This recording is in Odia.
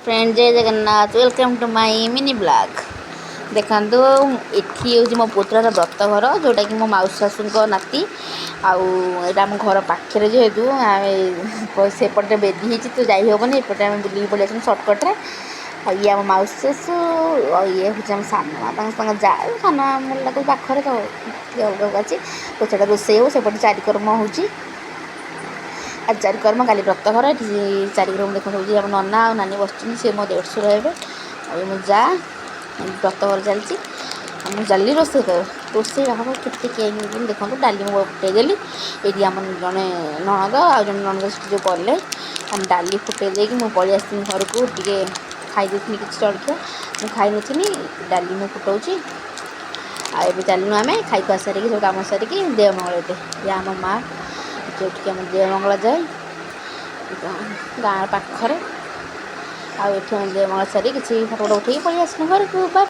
Friend, Jay Jagannath. Welcome to my mini vlog. ଦେଖନ୍ତୁ, ଏଠି ହେଉଛି ମୋ ପୁତୁରାର ବ୍ରତ ଘର, ଯେଉଁଟାକି ମୋ ମାଉସୀ ଶାଶୁଙ୍କ ନାତି। ଆଉ ଏଇଟା ଆମ ଘର ପାଖରେ। ଯେହେତୁ ଆମେ ସେପଟେ ବେଦି ହେଇଛି ତ ଯାଇ ହେବନି, ଏପଟେ ଆମେ ବୁଲିକି ପଳେଇ ଆସିଲୁ ସର୍ଟକଟ୍ରେ। ଆଉ ଇଏ ଆମ ମାଉସୀ ଶାଶୁ ଆଉ ଇଏ ହେଉଛି ଆମ ସାନ ମା, ତାଙ୍କ ସାଙ୍ଗ ଯା ସାନ ମା ପାଖରେ ତ ଟିକେ ଅଲଗା ଅଲଗା ଅଛି ତ। ସେଇଟା ରୋଷେଇ ହେବ, ସେପଟେ ଚାରିକର୍ମ ହେଉଛି। ଆଜି ଚାରିକର୍ମ, କାଲି ବ୍ରତଘର। ଏଠି ଚାରିକର୍ମ ଦେଖନ୍ତୁ ହେଉଛି। ଆମ ନନା ଆଉ ନାନୀ ବସିଛନ୍ତି, ସେ ମୋ ଦେଢ଼ଶୁର ହେବେ। ଆଉ ମୋ ଯା। ବ୍ରତଘର ଚାଲିଛି ଆଉ ମୁଁ ଚାଲିଲି ରୋଷେଇ କରିବ। ରୋଷେଇ ହେବ କେତେ କେଁ ଦେଖନ୍ତୁ, ଡାଲି ମୁଁ ଫୁଟେଇ ଦେଲି। ଏଇଠି ଆମର ଜଣେ ନଣନ୍ଦ ଆଉ ଜଣେ ନଣନ୍ଦ ସେଠି ଯେଉଁ କଲେ। ଆମେ ଡାଲି ଫୁଟେଇ ଦେଇକି ମୁଁ ପଳେଇ ଆସିଥିଲି ଘରକୁ, ଟିକେ ଖାଇ ଦେଇଥିଲି କିଛି ଜଳଖିଆ, ମୁଁ ଖାଇନଥିଲି। ଡାଲି ମୁଁ ଫୁଟଉଛି ଆଉ ଏବେ ଚାଲିଲୁ ଆମେ ଖାଇ ଖୁଆ ସାରିକି, ସବୁ କାମ ସାରିକି ଦେଓମଙ୍ଗଳ। ଏବେ ଇଏ ଆମ ମା, ଯେଉଁଠିକି ଆମ ଦେଓମଙ୍ଗଳ ଯାଏ, ଗାଁ ପାଖରେ। ଆଉ ଏଠି ଆମେ ଦେଓମଙ୍ଗଳ ସାରି କିଛି ଫଟୋ ଫଟୋ ଉଠେଇକି ପଳେଇ ଆସିଲୁ ଘରକୁ।